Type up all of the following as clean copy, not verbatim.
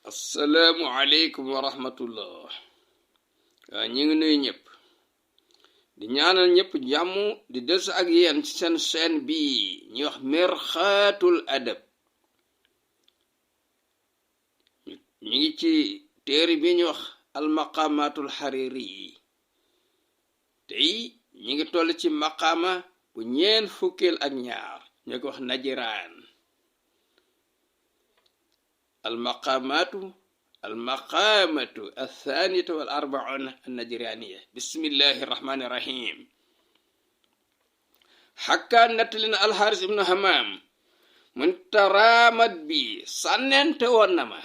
assalaamu aleykum wa rahmatullah ñi ngi nuyu ñëpp di ñaanal ñëpp jàmm di des ak yéen ci seen chaîne bi ñuy wax Mirxaatul Adab ñi ngi ci téere bi ñuy wax almaqamatul xariri yi tey ñi ngi toll ci maqama bu ñeen fukkeel ak ñaar ñoo ko wax najiraan المقامة الثانية والأربعون النجرانية بسم الله الرحمن الرحيم حكى نتلنا الحارث بن همام من ترامد بي سننت ونما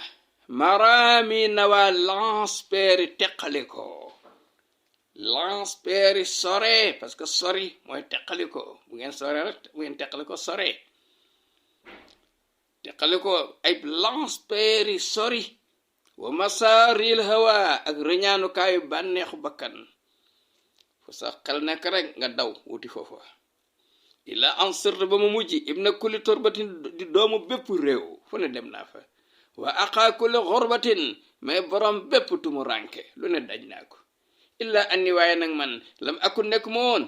مرامي نوا لانسبير تقلكو لانسبير سوري باسكو سوري موي تقلكو بوغين سوري رك بوغين تقلكو سوري teqaliko ay lance peeri sori wa masaaril hawa ak reñaanu kaayu bànneexu bakkan fu sa xel nekk rek nga daw wuti foofu ila ansir ba mu mujj ibna kulli turbatin di doomu bépp réew fu ne dem naa fa wa aqaa kulli xurbatin mais borom bépp tumu ranke lu ne daj naa ko illa anni waaye nag man lam akun nekk moon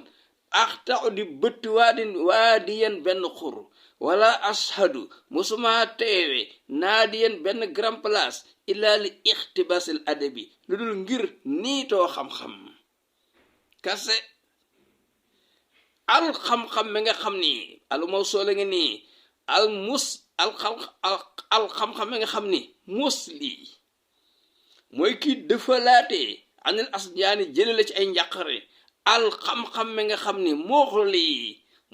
axtau di bëtt waadiyen benn xur wala ashadu musuma teewe naadiyen benn grand place illa li ixtibasil adabi lu dul ngir niitoo xam-xam kase al xam-xam mi nga xam ni alu maw soole nga nii al xam-xam mi nga xam ni mus lii mooy kii dëfalaate anil asjaani jële la ci ay njàqare al xam-xam mi nga xam ni mooxli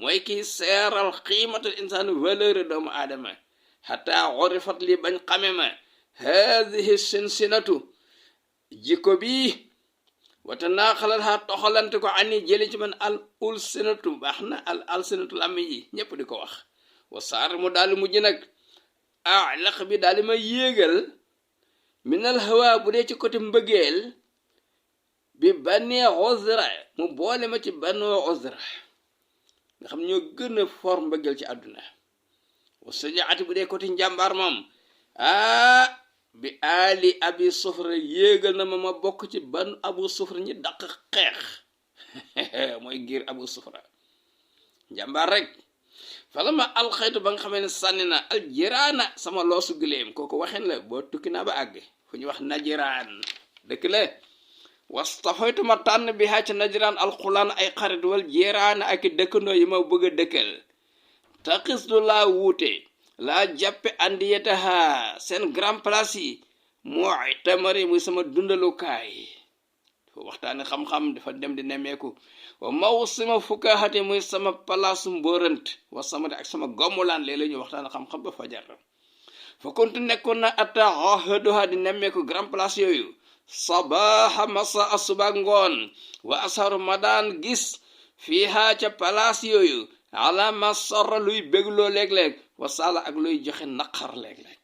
mooy kiy seeral qiimatul insaani valeur doomu aadama xataa xorifat li bañ xame ma haadihi sinsinatu jikko bi wata naaxalal xaa toxalante ko ani jëli ci man al ulsinatu baax na al sinatu làmmiñ yi ñépp di ko wax wa saar mu daal mujj nag alaq bi daal ma yéegal minal hawa bu dee ci côté mbëggeel bi bannee uzra mu boole ma ci bannoo uzra nga xam ñoo gën a for mbëggeel ci àdduna wa sajaati bu dee côté njàmbaar moom bi ali abi sufra yéegal na ma bokk ci ban abu sufra ñi daq xeex mooy giir abu sufra njàmbaar rek fala ma alxaytu ba nga xamee ne sànni na aljiraana sama loosu giléem kooku waxeen la boo tukki naa ba àgg fu ñu wax najiraan dëkk la wastafaytu ma tànn bi xaa ca najiraan alxulaan ay xarit wal jéeraana ak dëkkandoo yi ma bëgg a dëkkal taxis du laa wuute laa jàppe andiyetaha seen grand place yi mooy tamari muy sama dundalukaay dafa waxtaane xam-xam dafa dem di nemmeeku wa maw sima fukkaxate muy sama palaasu mbóorant wa sama ak sama gommulaan léeg la ñu waxtaane xam-xam ba fajar fa kontu nekkoon na atta xaxadoha di nemmeeku grand place yooyu sabaha masa asuba ngoon wa asaru ma daan gis fiiha ca palaas yooyu ala ma sorra luy bégloo léeg-léeg wa sala ak luy joxe naqar léeg-léeg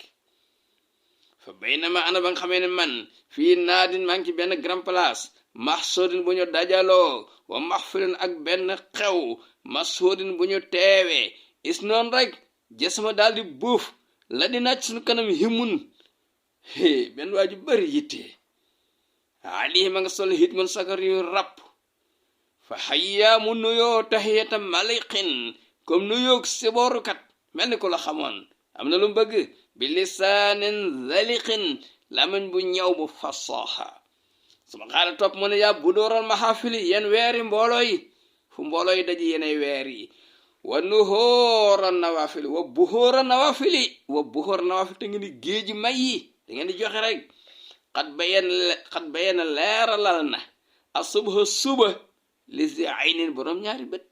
fa baynama ana ba nga xamee ne man fii naadin maa ngi ci benn grand place mahsudin bu ñu dajaloo wa mahfilin ak benn xew masudin bu ñu teewee is noon rek jësama daal di buuf la di naaj suñu kanam himun benn waa ju bari yitte alihi ma nga sol hit man sakar yu ràpp fa xayyaa mu nuyoo taxiyata maliqin comme nuyoog siboorukat mel ni ko la xamoon am na lu bëgg bi lisaanin zaliqin lamañ bu ñëw bu fasaha sama xaala topp mu ne yaa bu dooral maxaafili yen weeri mbooloo yi fu mbooloo yi daji yenay weer yi wa nuhóora nawafili wa buhóora nawafili te ngeen di géeji may yi da ngeen di joxe rek xat bayena leeralal na a suba li si aynin boroom ñaari bët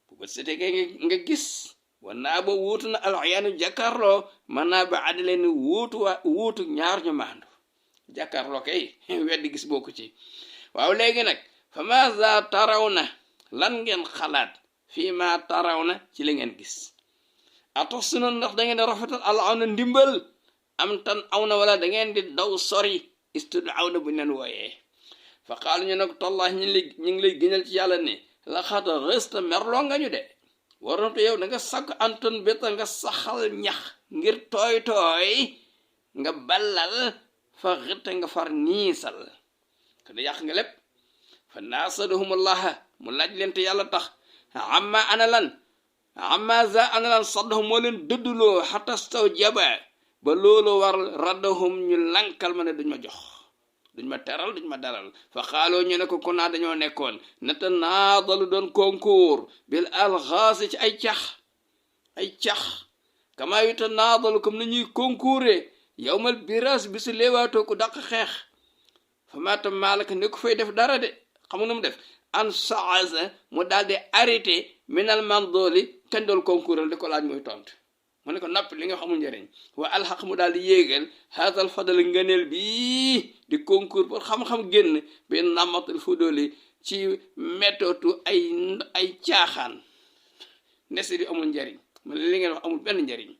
bu bët setee kay nga gis wa naa ba wuutu na alxyaanu jàkkaarloo man naa ba àddale ni wuutu ñaar ñu maandu jàkkaarloo kay weddi gis bokku ci waaw léegi nag fa maza taraw na lan ngeen xalaat fii ma taraw na ci li ngeen gis atox si noonu ndax da ngeen di rafetal alaw na ndimbal am tan aw na wala da ngeen di daw sori istud aw na bu leen wooyee fa xaalu ñu nag tollah ñu ngi lay gënal ci yàlla ne la xata rësta merloo nga ñu de waroon te yow da nga sakk anton béta nga saxal ñax ngir tooy nga ballal fa xitte nga far niisal kon yàq nga lépp fa naasaduhumullaha mu laaj leen te yàlla tax amma ana lan saddahum moo leen dëdduloo xata staw jaba ba loolu war raddahum ñu lankal ma ne duñ ma jox duñ ma teral duñ ma dalal fa xaaloo ñu ne ko kon naa dañoo nekkoon nata naadalu doon concours bil alxaasi ci ay cax kama yuta naadalu comme na ñuy concouré yawmal biras bi su leewaatoo ku daq xeex fa maata maalaka ne ko fay def dara de xamu nu mu def an saasa mu daal di arrêté minal mandooli kenn dool concoural di ko laaj muy tontu mu ne ko nappi li nga xamul njëriñ wa alxaq mu daal di yéegal haasal fadal ngëneel bii di concours pour xam-xam génn bi namatul fudóoli ci méthode ay caaxaan nesi di amul njëriñ mu ne li ngeen wax amul benn njëriñ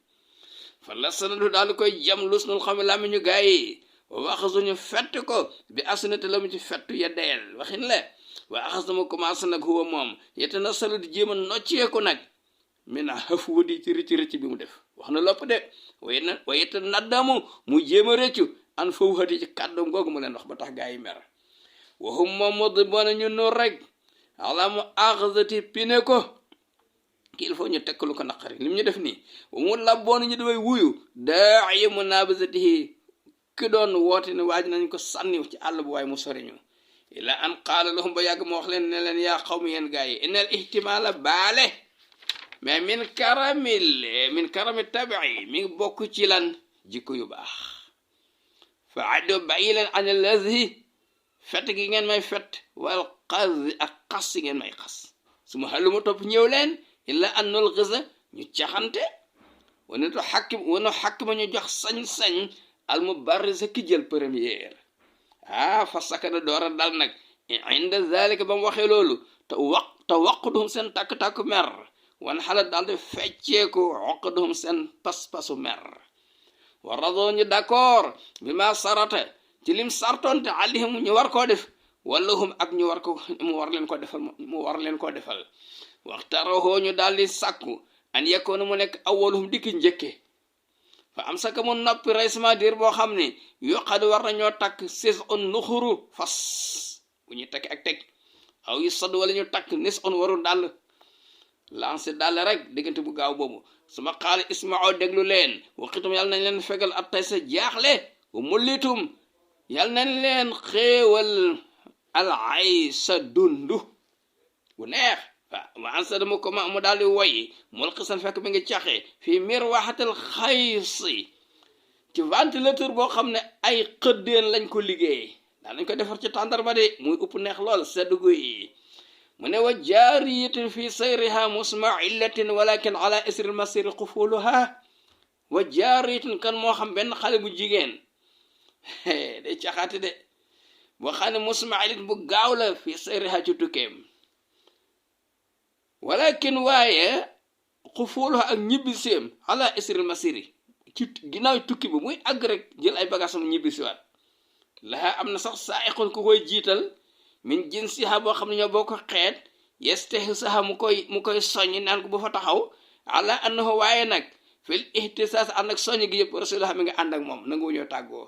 fa la sanadu daal di koy jam lus nul xam lami ñu gaa yi wax suñu fett ko bi asunate la mu ci fettu ya deyel waxin la waa axas dama commencé nag huwa moom yette na salu di jéem a nocceeku nag mina xëf wadi ci rëcc bi mu def wax na lopp de waaye yette naddamu mu jéem a rëccu an foofu xati ci kàddoom googu mu leen wax ba tax gaa yi mer waxum moom moo di boona ñu noor rek ala mu axasati pine ko ki il faut ñu tekkalu ko naqari lim ñu def nii mu labboon ñu damay wuyu daa yi mu naabasatihi ki doon woote ne waaj nañ ko sànni ci àll bu waaye mu soriñu ila an qaala lahum ba yàgg ma wax leen ne leen yaa xawmi yéen gaa yi inal ihtimaala baale mais min karami tabii mi ngi bokk ci lan jikko yu baax fa addo bàyyi leen an allazi fett gi ngeen may fett wal xas ak xas si ngeen may xas su ma xalu ma topp ñëw leen illa an nul xisa ñu caxante wana xakk ma ñu jox sañ-sañ al mubarrisa ki jël première fa sakana door a dal nag inda zalika ba mu waxee loolu te waqduhum seen takk-takku mer wan xala daal di fecceeku waqduhum seen pas-pasu mer wa radoo ñu d'accord bi ma sarata ci lim sartonte alihim ñu war koo def wala hum ak ñu mu war leen koo defal waxtaroo ñu daal di sàkku an yekkoonu mu nekk awaluhum dikki njëkke fa am saka mu noppi raysement diir boo xam ne yoqadu war nañoo takk sis on nuxuru fas bu ñuy takk ak teg aw yu sodd wala ñu takk nis on waru dàll lancé dàll rek diggante bu gaaw boobu suma xaali ismao déglu leen waxitum yàlla nañ leen fegal at tay sa jaaxle wa mullitum yàlla nañ leen xéewal alay sa dundu bu neex wa ansa dama ko mu daal di woy mul xisan fekk bi nga caxe fii mir waxatal xaysi ci ventilateur boo xam ne ay xëddeen lañ ko liggéey daa lañ ko defar ci tàndarma de muy upp neex lool seddugu yi mu ne wa jaariyatin fi sayriha musmaillatin walakin ala isri masiri qufuluha wa jaariyatin kan moo xam benn xale bu jigéen day caxaati de boo xam ne musmaillatin bu gaaw la fi sayriha ci tukkeem walakin waaye xufuluha ak ñibbiseem ala isri masiri ci ginnaaw tukki bi muy àgg rek jël ay bagaasam ñibbisiwaat laha am na sax saa'iqun ku koy jiital min jinsiha boo xam ne ñoo boo ko xeet yastahsaha mu koy soññ naan ko bu fa taxaw ala annahu waaye nag fil ihtisaas ànd ak soññ gi yëpp rasulullah mi nga ànd ak moom nangu ñoo tàggoo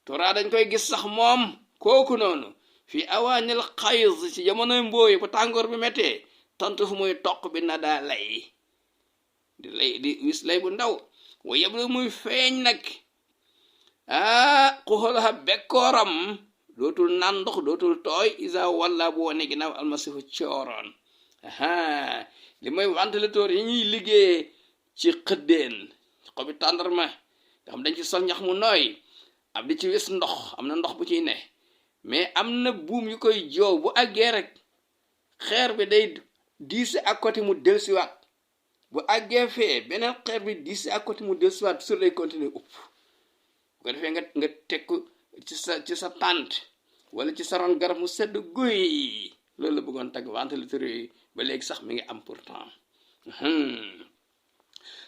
tora dañ koy gis sax moom kooku noonu fii awaanil xays ci jamonoy mbooyi bu tàngoor bi méttee tontu fu muy toq bi na daa di wis lay bu ndaw wa yeblu muy feeñ nag xuxalaxa bekkooram dootul naan ndox dootul tooy isa walla bu wane ginnaaw almasifu cooroon li mooy ventilateur yi ñuy liggéey ci xëddeen xobi tàndarma nga xam dañ ci sol ñax mu nooy ab di ci wis ndox am na ndox bu ciy ne mais am na buum yu koy joow bu àggee rek xeer bi day diise à côté mu dellusiwaat bu àggee fee beneen xeer bi diise à côté mu dellusiwaat sur lay continuer upp bu ko defee nga teg ko ci sa tànt wala ci sa ron garab mu sedd guy loolu la bëggoon tagg ventilateur yi ba léegi sax mi ngi am pourtant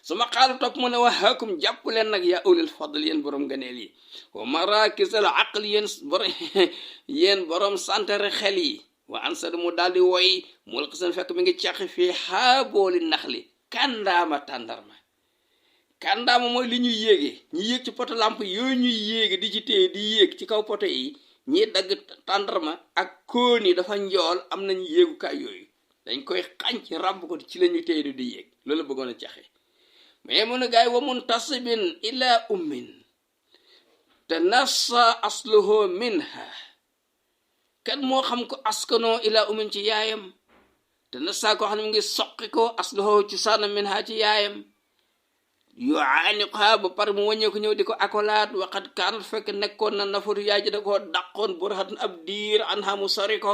su ma xaalu topp mu ne wa haakum jàpp leen nag yaa ulil fadl yéen borom ganeel yi wa marakisal aql yéen borom santere xel yi wa ansad mu daal di woy mul xisan fekk mi ngi caqi fii xaabooli nax li kàndaama tàndarma kàndaama mooy li ñuy yéege ñi yéeg ci poto lamp yooyu ñuy yéege di ci téye di yéeg ci kaw poto yi ñi dagg tàndarma ak kóon yi dafa njool am nañu yéegukaay yooyu dañ koy xànc ràbb ko ci la ñuy téye di yéeg loolu bëggoon a caxe mais mun a gaay wa muntasibin ila ummin te nassa asluhu minha kan moo xam ko askanoo ila ummin ci yaayam te nassa ko xam ne mu ngi soqi ko asluhu ci saana minha ci yaayam yu aaniqha ba pare mu wàññee ko ñëw di ko akolaat waxat kaanat fekk nekkoon na nafatu yaay ji da koo dàqoon bu raxat ab diir an xamu sori ko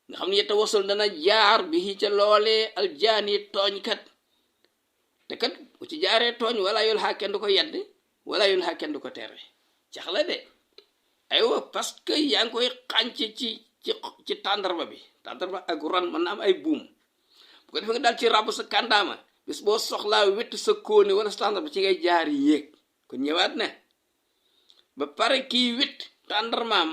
nga xam ne yetta wasul dana jaar bi ca loole aljaani tooñkat te kat bu ci jaaree tooñ wala yul xaa kenn du ko yedd wala yul xaa kenn du ko tere cax la de aywa parce que yaa ngi koy xànc ci tàndarba bi tàndarba ak ron mën na am ay buum bu ko defee nga daal ci ràbb sa kàndaama bis boo soxlaa wett sa kóoni wala sa tàndarma ci ngay jaar yéeg kon ñëwaat ne ba pare kii wett tàndarmaam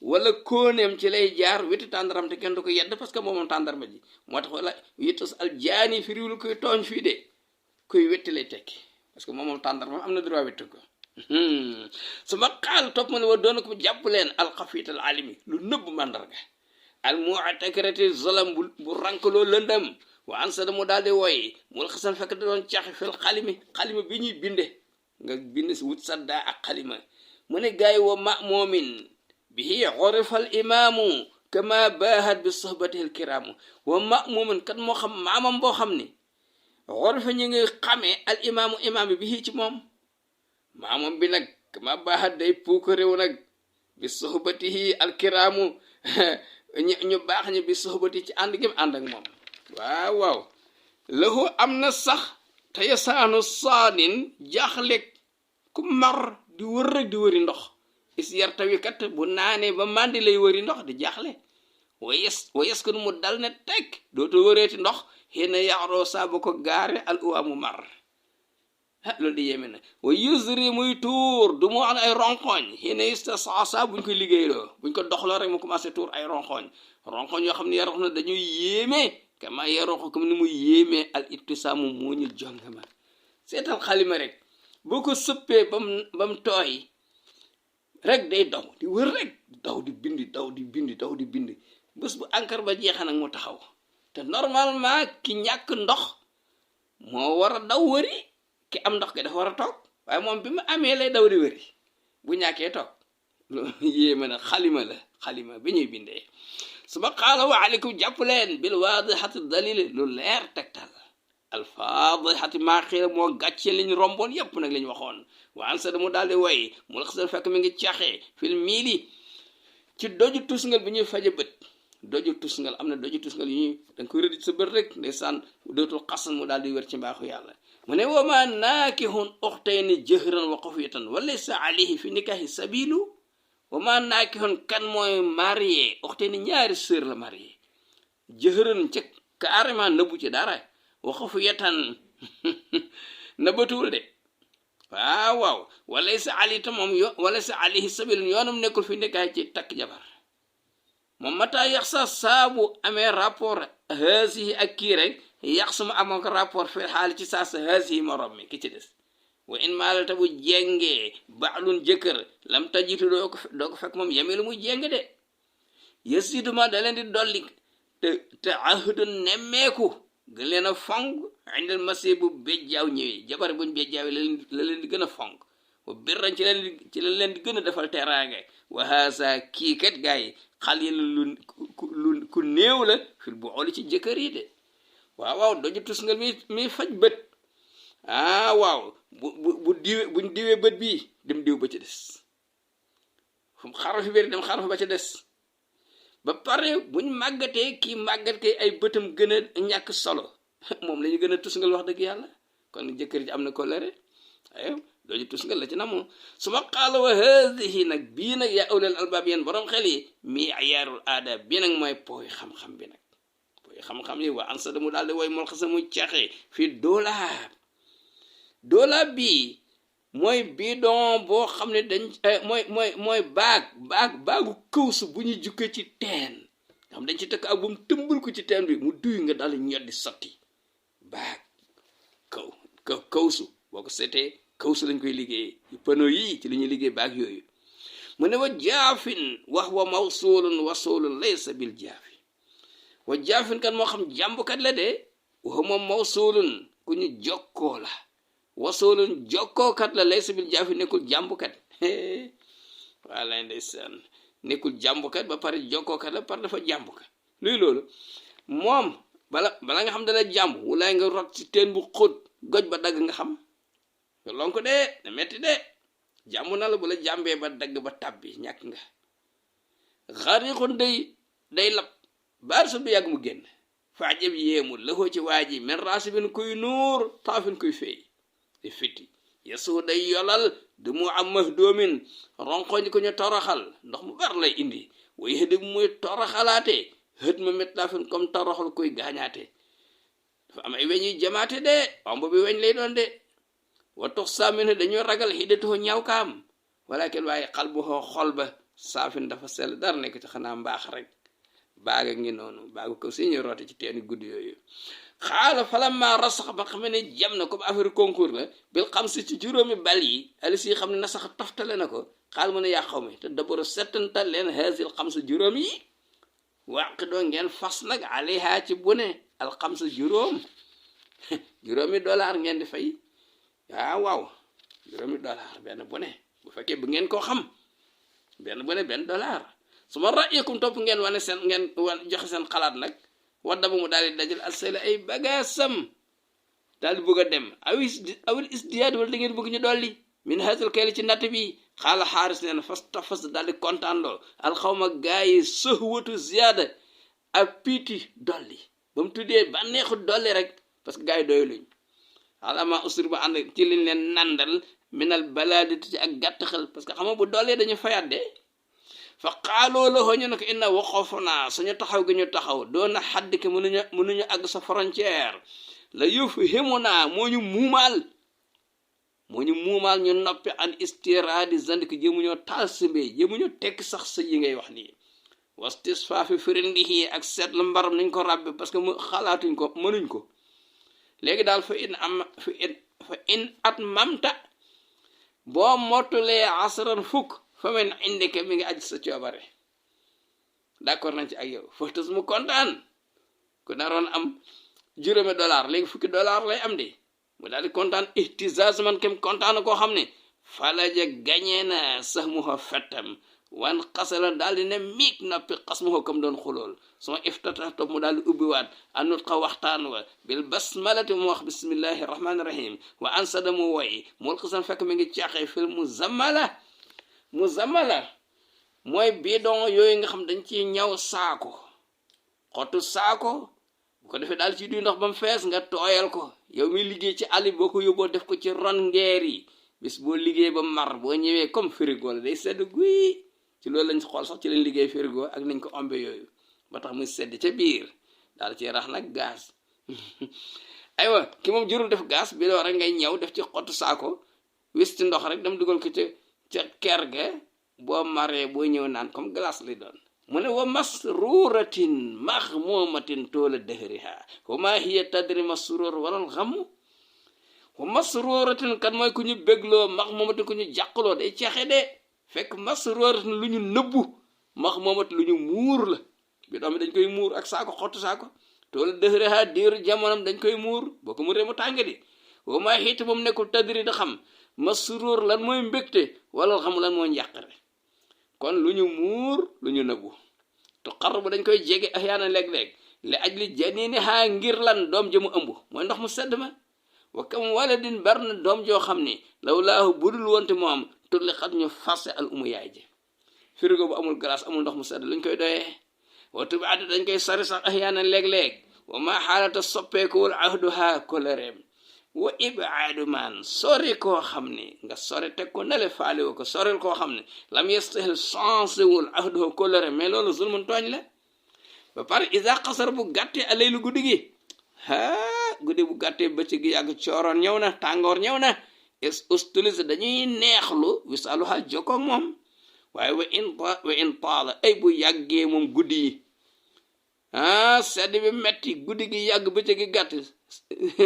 wala kóoneem ci lay jaar wetti tàndaram te kenn du ko yedd parce que moom tàndarma ji moo tax wala yittas aljaani fi riwlu koy tooñ fii de koy wetti lay tekki parce que moom tàndarma am na droit wetti ko su ma xaal topp ma ne wa doona ko jàpp leen alxafiit al alimi lu nëbb màndarga al mu'takarati zalam bu rankaloo lëndam wa ansada mu daal di woy mul xasan fekk da doon caxi fil xalima bi ñuy binde nga bind si wut sadda ak xalima mu ne gaay wa ma'mumin bihi urifa al imaamu kama baahat bi sohbatihi al kiraamu wa ma'mumin kat moo xam maamam boo xam ni urifa ñu ngi xamee al imaamu imaam bi bihi ci moom maamam bi nag kama baahat day puuk réew nag bi sohbatihi al kiraamu ñu baax ñi bi sohbati ci ànd gi ànd ak moom waaw waaw lahu am na sax te yasaanu saadin jaaxleeg ku mar di wër rek di wëri ndox is yartawi kat bu naanee ba màndi lay wëri ndox di jaaxle wayes kon mu dal ne teg dootu wëreeti ndox xëy na yaxroo saa ba ko gaare al uwaamu mar loolu di yéeme na wa yusri muy tuur du mu am ay ronkoñ xëy na istasasa buñ ko liggéeyloo buñ ko doxloo rek mu commencé tuur ay ronkoñ yoo xam ne yarox na dañuy yéeme kama yaroxo comme ni muy yéemee al ittisaamu muuñul jongama seetal xalima rek boo ko sëppee bam tooy rek day daw di wër rek daw di bindi bés bu encre ba jeexa nag mu taxaw te normalement ki ñàkk ndox moo war a daw wëri ki am ndox gi dafa war a toog waaye moom bi mu amee lay daw di wëri bu ñàkkee toog loolu yéeme na xalima bi ñuy bindee suba qaala wa aleykum jàpp leen bil waadihati dalili lu leer tegtal alfaadihati maa xiila moo gàcce liñ romboon yépp nag lañ waxoon wa ansada mu daal di woy mu la xasal fekk mi ngi caxee fil miili ci doju tusngal bi ñuy faje bët doju tusngal am na doju tusngal yu ñuy danga koy rëdd sa bët rek ndeysaan dootul xasan mu daal di wér ci mbaaxu yàlla mu ne wama naakihun uxtayni jëhran wa xafiyatan wa laysa alayhi fi nikahi sabilu wama naakihun kan mooy marié uxtayni ñaari sœur la marié jëhran ca carrément nëbbu ci dara wa xafiyatan nëbbatuwul de waaw walaysa alayhi tam moom walaysa alayhi sabilun yoonam nekkul fi nikahi ci takk jabar moom mata yax sa saabu amee rapport haasihi ak kii rek yax suma amoo ko rapport fi xaali ci saa sa haasihi morom mi ki ci des wa in maalata bu jengee baalun jëkkër lam tajitu doo ko fekk moom yemilu muy jeng de yasiduma da leen di dolli te ahdu nemmeeku gën leen a fonk indal masi bu béjjaaw ñëwee jabar buñ béjjaaw la leen di gën a fonk wa birran ci la leen di gën a defal teraange wa haasa kii kat gaa yi xal yi ku néew la fil bu xooli ci jëkkër yi de waaw doju tusngal mi faj bët waaw buñ diwee bët bii dem diw ba ca des fu mu xarafi bari dem xarafi ba ca des ba pare buñ màggatee kii màggatee ay bëtam gën a ñàkk solo moom la ñu gën a tusngal wax dëgg yàlla kon jëkkër ji am na ko lere ayo dooju tusngal la ci na moom su ma xaala wa haadihi nag bii nag yaa awlal albaab yéen borom xel yi mi ayaarul aada bii nag mooy pooy xam-xam bi nag pooy xam-xam yi waa ansada mu daal di woy mol xasa muy caxe fii doolaab bii mooy bidon boo xam ne dañ mooy baagu këwsu bu ñu jukkee ci teen nga xam dañ ci tëkk ak bu mu tëmbal ko ci teen bi mu duy nga daal ñoddi sotti baag kawsu boo ko seetee kawsu lañ koy liggéey panneau yi ci li ñuy liggéey baag yooyu mu ne wa jaafin wax wa mawsulun wasulun laysa bil jaafi wa jaafin kan moo xam jàmbukat la de wax moom mawsulun ku ñu jokkoo la wasulun jokkookat la laysa bil jaafi nekkul jàmbukat waa lay ndeysaan nekkul jàmbukat ba pare jokkookat la par dafa jàmbukat luy loolu moom bala nga xam dala jàmb wulaay nga rot ci teen bu xóot goj ba dagg nga xam lonko de na metti de jàmb na la bu la jàmbee ba dagg ba tàbbi ñàkk nga xarixun day lab baar su bi yàgg mu génn faajab yéemul la xoo ci waa ji men raasibin kuy nuur taafin kuy feey di fitti yesu day yolal du mu am mah doomin ronkoñ ko ñu toroxal ndox mu bar lay indi way xëdi muy toroxalaate xët ma met taafin comme toroxal kuy gaañaate dafa am ay weñ yu jamaate de omb bi weñ lay doon de wa tox saamin dañoo ragal xiddatoo ñaaw kaam walakin waaye xal bu xol ba saafin dafa sell dara nekk ci xanaa mbaax rek baaga ngi noonu baagu ko si ñu roote ci teeni guddi yooyu xaala falamma rasax ba xam ne jam na comme affaire concours la bil xam si ci juróomi bal yi ali si xam ne na sax toftale na ko xaal mu ne yaa xaw mi te dabaro settantal leen hasil xam sa juróom yi wàq doo ngeen fas nag alayha ci bu ne al xam sa juróomi dollar ngeen di fay waaw juróomi dollar benn bu ne bu fekkee bu ngeen koo xam benn bu ne benn dollar su ma ra'yikum topp ngeen wane seen ngeen joxe seen xalaat nag wadda ba mu daal di dajal alsayla ay bagaasam daal di bëgg a dem awil isdiyaad wala da ngeen bëgg ñu dolli min hasil kayli ci natt bi xaala xaaris neen fas daal di kontaan loo alxawma gaa yi sëhwatu ziyaada ak piiti dolli ba mu tuddee ba neexu dolli rek parce que gaa yi doyuluñ alama usur ba ànd ci liñ leen nandal minal balaaditi ci ak gàtt xel parce que xam nga bu dollee dañu fayaat de fa xaaloo la xoo ñu ne ko inna waxoofu naa suñu taxaw gi ñu taxaw doona xadd ki mënuñu àgg sa frontière la yëf xému naa moo ñu muumaal ñu noppi an istiraadi zand ki jéemuñoo taal simbee jéemuñoo tekk sax sa yi ngay wax nii wastis faafi firindihi ak seetlu mbaram nañ ko ràbbe parce que mu xalaatuñ ko mënuñ ko léegi daal fa in at mamta boo mottulee asran fukk fa men indike mi ngi aj sa coobare d'accord nañ ci ak yow footus mu kontaan ku naroon am juróomi dollar léegi fukki dollar lay am di mu daal di kontaan ihtizaz man kem kontaan koo xam ne falaja gañee na sax mu xa fettam wan xasala daal di ne miig noppi xas mu ko comme doon xulool suma iftata topp mu daal di ubbiwaat anut xa waxtaan wa bil basmalati mu wax bismillahi rahmani rahim wa ansada mu woy mul xisan fekk mi ngi caaxee fil muzammala mooy bidon yooyu nga xam dañ ci ñaw saako xottu saako bu ko defee daal ci duy ndox ba mu fees nga tooyal ko yow mi liggéey ci àll boo ko yóbboo def ko ci ron ngeer yi bis boo liggéey ba mar boo ñëwee comme frigo la day sedd guy ci loolu lañ xool sax ci lañ liggéey frigo ak nañ ko ombe yooyu ba tax muy sedd ca biir daal ci rax nag gaz aywa ki moom jurul def gaz bi loo rek ngay ñëw def ci xottu saako wis ci ndox rek dem dugal ko ca ker ga boo maree boo ñëw naan comme glace li doon mu ne wa masruratin maxmumatin toola dëhriha wa ma hiya tadri masrur walal xamu wa masruratin kan mooy ku ñu bégloo maxmumatin ku ñu jàqloo day ceexe de fekk masruratin lu ñu nëbbu maxmumatin lu ñu muur la bi doom dañ koy muur ak saako xottu saako toola dëhriha diiru jamonam dañ koy muur boo ko muuree mu tàng di wa ma hiit moom nekkul tadri da xam masrur lan mooy mbégte walal xamu lan mooy njàqare kon lu ñu muur lu ñu nëbbu te xar bu dañ koy jege axyaana léeg-léeg li aj li janini xaa ngir lan doom jëmu ëmb mooy ndox mu sedd ma wa kam waladin bar na doom joo xam ni law laahu budul wonte moom tulli xat ñu farse al umu yaay ji frigo bu amul glace amul ndox mu sedd luñ koy doyee wa tubaadi dañ koy sari sax axyaana léeg-léeg wa ma xaalata soppeekuwul ahduha kolereem wa ibaadu man sori koo xam ne nga sori teg ko nale faale woo ko soril koo xam ne lam yestahil changé wul ahduha kolere mais loolu zulmun tooñ la ba pare isa xasar bu gàttee alaylu guddi gi guddi bu gàttee bëccëg gi yàgg cooroon ñëw na tàngoor ñëw na ustulise dañuy neexlu wisaluha jokkoog moom waaye wa in taala ay bu yàggee moom guddi yi sedd bi metti guddi gi yàgg bëccëg gi gàtt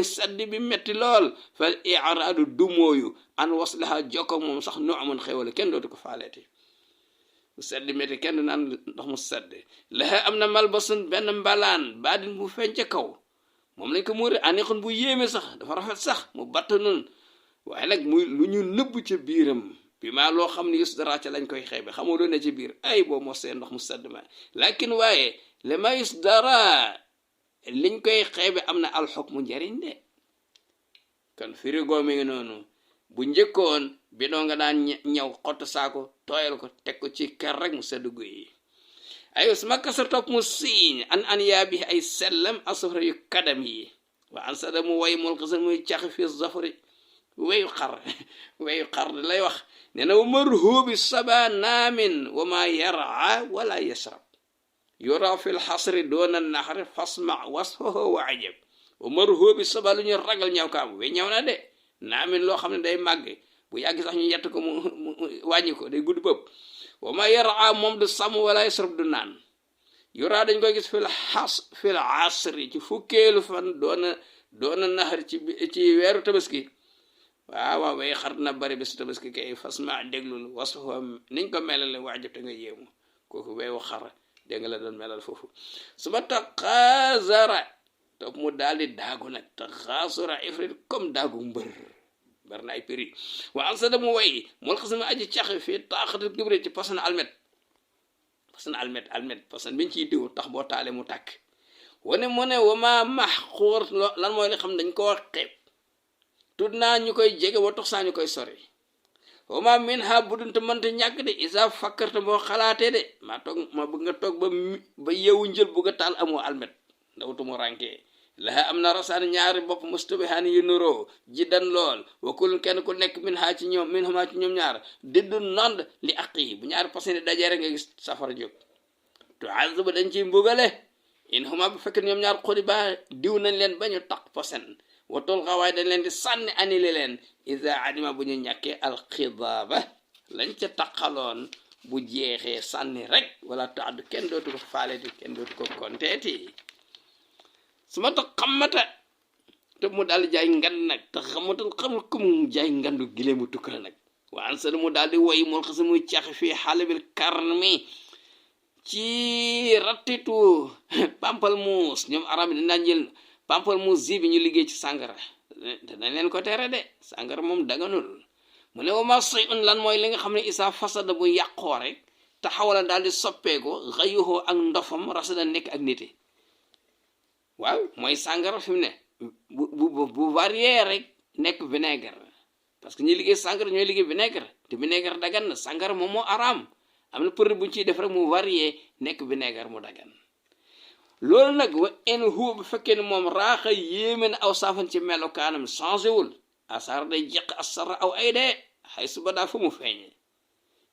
sedd bi metti lool fa i'raadu dumooyu an waslaha jokko moom sax nu amoon xewale kenn dootu ko faaleeti bu sedd metti kenn naan ndox mu sedd laha am na malbasun benn mbalaan baadin bu feeñ ca kaw moom lañ ko muuri aniqun bu yéeme sax dafa rafet sax mu batt nun waaye nag muy lu ñu nëbb ca biiram bi maa loo xam ne yus dara ca lañ koy xeebe xamoo doon ne ci biir ay boo moo seen ndox mu sedd ma lakin waaye le ma yus dara liñ koy xeebe am na alxukmu njariñ de kon frigo mi ngi noonu bu njëkkoon bi doo nga daan ñëw xott saako tooyal ko teg ko ci kër rek mu sedd guy ay usma kasa topp mu siiñ an yaa bi ay sellam asafra yu kadam yi wa an sada mu way mul xasan muy cax fi zafari weyu xar lay wax nee na wa marhubi saba naamin wa ma yara wala yasrab yura fi lxasri doona naxari fasma wasfahu wa ajab wa marhubi saba lu ñu ragal ñaw kaam we ñaw na de naamin loo xam ne day màgg bu yàgg sax ñu yett ko mu wàññi ko day gudd bëpp wa ma yara moom du sàmm wala yasrab du naan yura dañ koy gis fil asri ci fukkeelu fan doona naxari ci weeru tabaski waaw way xar na bari bis tabaski kay fasma déglul wasfahu niñ ko melale waajab te nga yéemu kooku weewu xar dégg nga la doon melal foofu suba taxaazara topp mu daal di daagu nag taxaasura ifrit comme daagu mbër na ay péri wa ansada mu way mul xasama aji cax fii taaxatul kibri ci pasan almet pasan biñ ciy diw tax boo taale mu tàkk wane mu ne wama maxxuur lan mooy li xam dañ koo xeeb tud naa ñu koy jege wa tox saa ñu koy sori wama min ha budunte mënta ñàkk de isa fakkarta boo xalaatee de ma bëgg nga toog ba yeewu njël bugg a taal amoo almet ndawtu mu rànkee laha am na rasaan ñaari bopp mustabihaan yu nuroo jiddan lool wakul kenn ku nekk min huma ci ñoom ñaar diddu nond li aqi bu ñaari pasene dajee rek nga gis safara jóg tu azuba dañ ciy mbugale in huma bu fekk ñoom ñaar xuri ba diw nañ leen ba ñu taq posen watul xawaay dañ leen di sànni anile leen isa adima bu ñu ñàkkee alxidaaba lañ ca taqaloon bu jeexee sànni rek wala taaddu kenn dootu ko faaleeti kenn dootu ko konteeti su ma tax xamata te mu daal di jaay ngan nag te xamatal xamul ku mu jaay ngandu gileemu tukkara nag waan sa mu daal di woy mool xasa muy cax fii xalabil karmi ci rattitu pampal muus ñoom arab yi dinaa jël pampal muus zi bi ñu liggéey ci sàngara danañ leen ko tere de sàngara moom daganul mu ne wama say un lan mooy li nga xam ne isa fasada bu yàqoo rek te xawala daal di soppeeko xayuhoo ak ndofam rasada nekk ak nite waaw mooy sàngara fi mu ne bu varié rek nekk vinaigre parce que ñuy liggéey sàngara ñooy liggéey vinaigre te vinaigre dagan na sàngara moom moo araam am na produit bu ñu ciy def rek mu varié nekk vinaigre mu dagan loolu nag wa en huwa bu fekkee ne moom raaxa yéeme na aw saafan ci melokaanam changé wul asar day jeq asara aw ay dee xay suba daa fa mu feeñe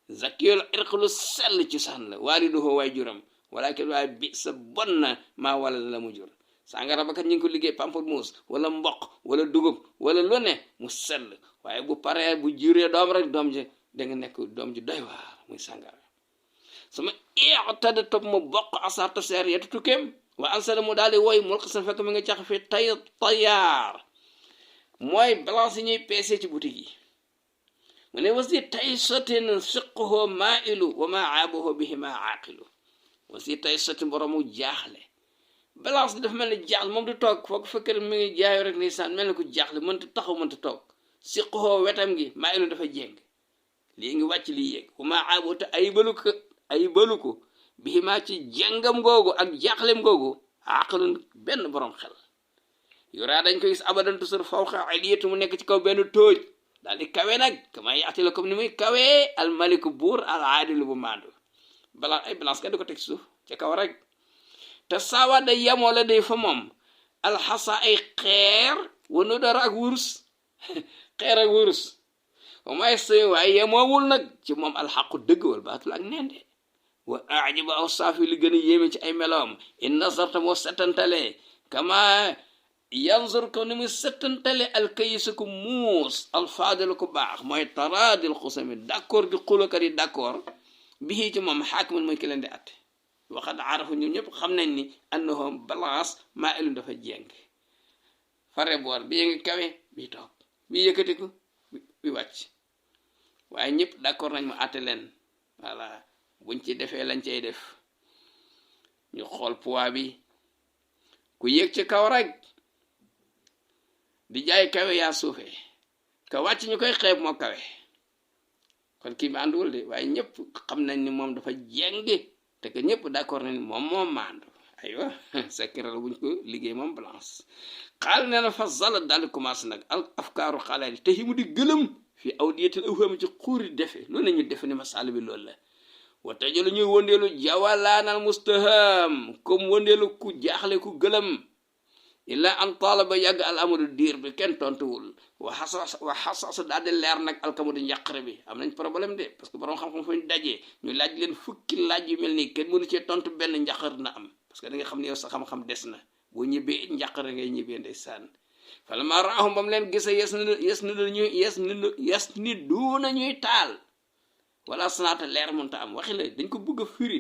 zakiyol irqlu sell ci sànn la waaliduhu waay juram walakin waaye bi sa bon na maa wala la mu jur sàngara ba kat ñu ngi ko liggéey pamplemousse wala mboq wala dugub wala lu ne mu sell waaye bu paree bu juree doom rek doom ji da nga nekk doom ji doy waar muy sàngara sama tada topp mu bokk asar taseer yetu tukkeem wa ansada mu daal di woy mul xasan fekk mi nga cax fi tayaar mooy balance yi ñuy peese ci boutique yi mu ne wasi tay sotin siqho maa ilu wa ma aaboho bihi ma aaqilu wasi tay sotin boromu jaaxle balance bi dafa mel ni jaaxle moom du toog foog fekkee mi ngi jaayo rek ndeysaan mel ni ko jaaxle mënta taxaw mënta toog siqho wetam gi maa ilu dafa jéng lii ngi wàcc lii yéeg wa ma aabo te ay balu ko bii maa ci jëngam googu ak jaaxlem googu aqalun benn borom xel yoraa dañ ko gis abadan tusur fawqa aliyatu mu nekk ci kaw benn tóoj daal di kawe nag kama yaati la comme ni muy kawee almaliku buur al aadilu bu maandu ay balance kenn du ko teg suuf ca kaw rek te saawa day yamoo la day fa moom alxasa ay xeer wanu dara ak wurus xeer ak wurus wamay say waaye yemoowul nag ci moom alxaqu dëgg wal baatul ak nende wa ajiba aw saafi li gën a yéeme ci ay meloom in nazarta moo settantale kama yanzur ko ni muy settantale alkayisu ku muus alfaadilu ku baax mooy taraadil xusami d'accord di xulakat yi d'accord bii ci moom xaakiman mooy ki leen di atte waxat arafu ñun ñëpp xam nañ ni annahum balance maa ilun dafa jéng fare boor bii ngi kawe bii toog bii yëkkatiku bi wàcc waaye ñëpp d'accord nañ mu àtte leen voilà buñ ci defee lañ cay def ñu xool poids bi ku yéeg ci kaw rek di jaay kawe yaa suufe ka wàcc ñu koy xeeb moo kawe kon kii maanduwul de waaye ñëpp xam nañ ni moom dafa jeng te que ñëpp d'accord nañ ni moom maandu aywa secret buñ ko liggéey moom balance xaal nee na fa zala daal di commencé nag al afkaaru xalaat yi te yi mu di gëlëm fii aw diyetal awham ci xuuri defe loolu nañu defe ni masala bi loolu la wata jëlu ñuy wëndeelu jawalaanal mustaham comme wëndeelu ku jaaxle ku gëlëm illa an taala ba yàgg al amadu diir bi kenn tontuwul wa xasas daal di leer nag alkamadu njàqare bi am nañ problème de parce que borom xam-xam fu ñu dajee ñu laaj leen fukki laaj yu mel nii kenn mënu cee tontu benn njàqar na am parce que da nga xam ne yow sa xam-xam des na boo ñibbee njàqare ngay ñibbee ndeysaan falammaa raahum ba mu leen gisee yes ni duuna ñuy taal wala sanaata leer mënta am waxi la dañ ko bëgg a firi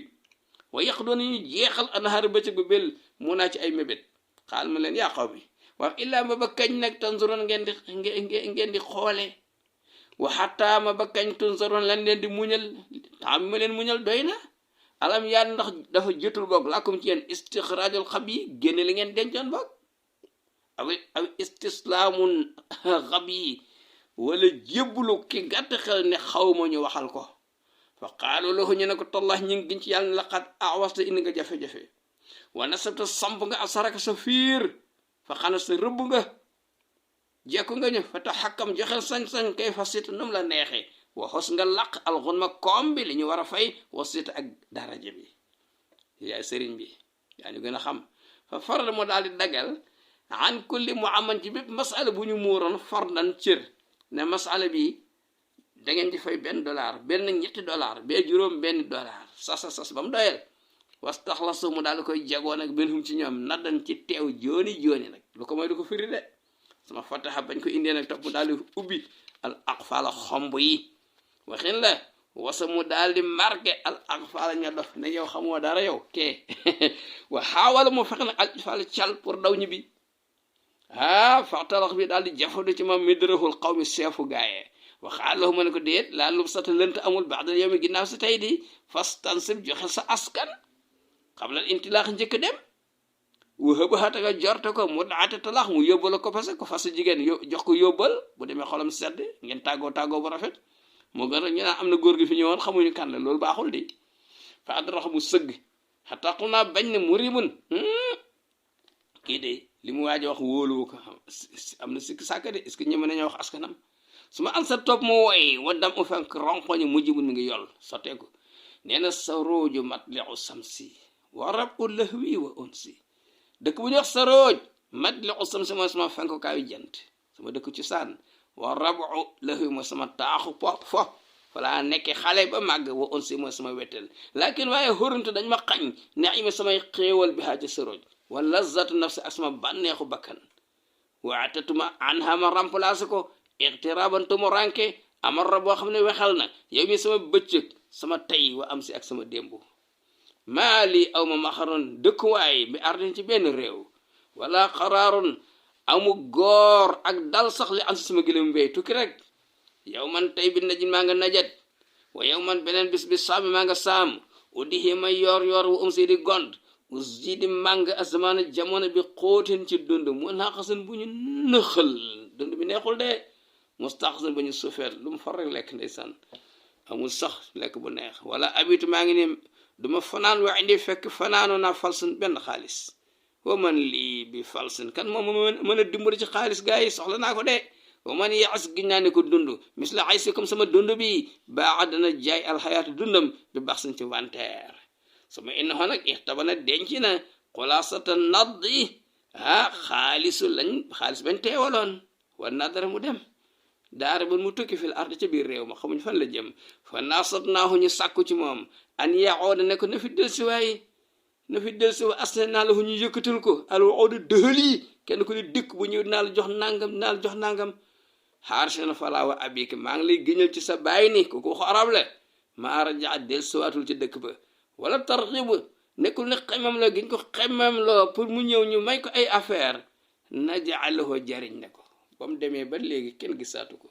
wa yàq doon ñuy jeexal anhaar bëccëg ba bel mu naa ci ay mébét xaal ma leen yaa xaw mi waaw illaa ma ba kañ nag tanzuroon ngeen di xoole wa xataa ma ba kañ tanzuroon lan leen di muñal taam ma leen muñal doy na alam yaa ndax dafa jotul boog làkkum ci yéen istixraajul xab yi génne li ngeen dencoon boog aw istislaamun xab yi wala jébbulu ki gàtt xel ne xawma ñu waxal ko fa qaalu lahu ñu ne ko tollah ñu ngi giñ ci yàlla ne laqad awasta indi nga jafe-jafe wa nasabta samp nga asaraka sa fiir fa xana sa rëbb nga jekku nga ñu fa tax xakkam joxel sañ-sañ kay fa sit num la neexee wa xos nga laq alxunma koom bi li ñu war a fay wa sit ak daraja bi yaay sëriñ bi yaa ñu gën a xam fa farda moo daal di dagal an kulli mu aman ci bépp masala bu ñu muuroon fardan cër ne masala bi da ngeen di fay $1 benn $7 bee juróom $1 sas ba mu doyal wastaxlasu mu daal di koy jagoon ak benn hum ci ñoom naddan ci teew jooni nag lu ko mooy du ko firi de sama fataha bañ ko indee nag topp mu daal di ubbi al aqfala xomb yi waxin la wasa mu daal di marqué al aqfala ña dof ne yow xamoo dara yow kee wa xaawala mu fexe nag al ifal cal pour daw ñi bi faxtalax bi daal di jafadu ci moom midrahul xaw mi seefu gaayee waxaal lahu ma ne ko déet laa lub sata lënt amul baax dal yow mi ginnaaw si tey di fastansib joxe sa askan xam la intilaax njëkk dem wahëba xataga jorte ko mu daate talaax mu yóbbal ko parce que fas jigéen jox ko yóbbal bu demee xolam sedd ngeen tàggoo bu rafet moo gën a ñu naan am na góor gi fi ñëwoon xamuñu kan la loolu baaxul di fa adrax mu sëgg xataqu naa bañ ne mu rimun kii de li mu waaj a wax wóoluwu ko am na sikk sàkk de est-ce que ñeme nañoo wax askanam su ma an sa topp mu woy waddam u fenk ronkoñu mujj bu mi ngi yol sotteeku nee na sa rooju mat lexu samsi wa rab u lëhwi wa unsi dëkk bu ñuy wax sa rooj mat lexu samsi mooy sama fenkukaayu jant sama dëkk ci saan wa rabu lëhwi mooy sama taaxu fo falaa nekke xale ba màgg wa unsi mooy sama wettel lakin waaye xuruntu dañ ma xañ ne ima samay xéewal bi xaa ci sa rooj wa lazatu nafsi ak sama bànneexu bakkan waatatuma anha ma remplacé ko ixtiraban tumu ranke amarra boo xam ne wexal na yow mi sama bëccëg sama tey wa am si ak sama démbu maa lii aw ma maxaroon dëkkuwaay bi ardin ci benn réew wala xaraarun amu góor ak dal sax li am si sama gëlëm mbéy tukki rek yow man tey bi najin maa nga najat wa yow man beneen bis bi saami maa nga saam uddihi ma yor wu si di gond aussi di màng asamaana jamono bi xóoteen ci dund mu naqasan bu ñu nëxal dund bi neexul de mustaxsan ba ñu sufeet lu mu far rek lekk ndeysaan amul sax lekk bu neex wala abitu maa ngi ne duma fanaan wa indi fekk fanaanoo naa falsan benn xaalis wa man lii bi falsan kan moom mën a dimbali ci xaalis gaa yi soxla naa ko de wa man yaas giñ naa ne ko dund misla ay si comme sama dund bi baax dana jaay alxayaatu dundam bi baax sañ ci wanteer sama innahu nag ixtabana denc na xulaasata naddi xaalis bañ teewaloon wa nadara mu dem daara ba mu tukki fil ard ca biir réew ma xamuñ fan la jëm fa naasat naahu ñu sàkku ci moom an yaooda ne ko na fi delsi waaye na fi delsi wa asne naa la hu ñu yëkkatal ko al waooda dëhël yi kenn ko di dëkk bu ñëw dinaa la jox nangam xaar si na falaa wa abiki maa ngi lay gëñal ci sa bàyyi ni ko waxu arab la maa rajaat delsiwaatul ci dëkk ba wala tarxibu nekkul ne xemam la giñ ko xemam la pour mu ñëw ñu may ko ay affaire najaalahu jariñ na ko ba mu demee ba léegi kenn gisaatu ko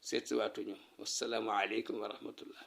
seet si waatuñu wassalaamu aleykum wa rahmatullah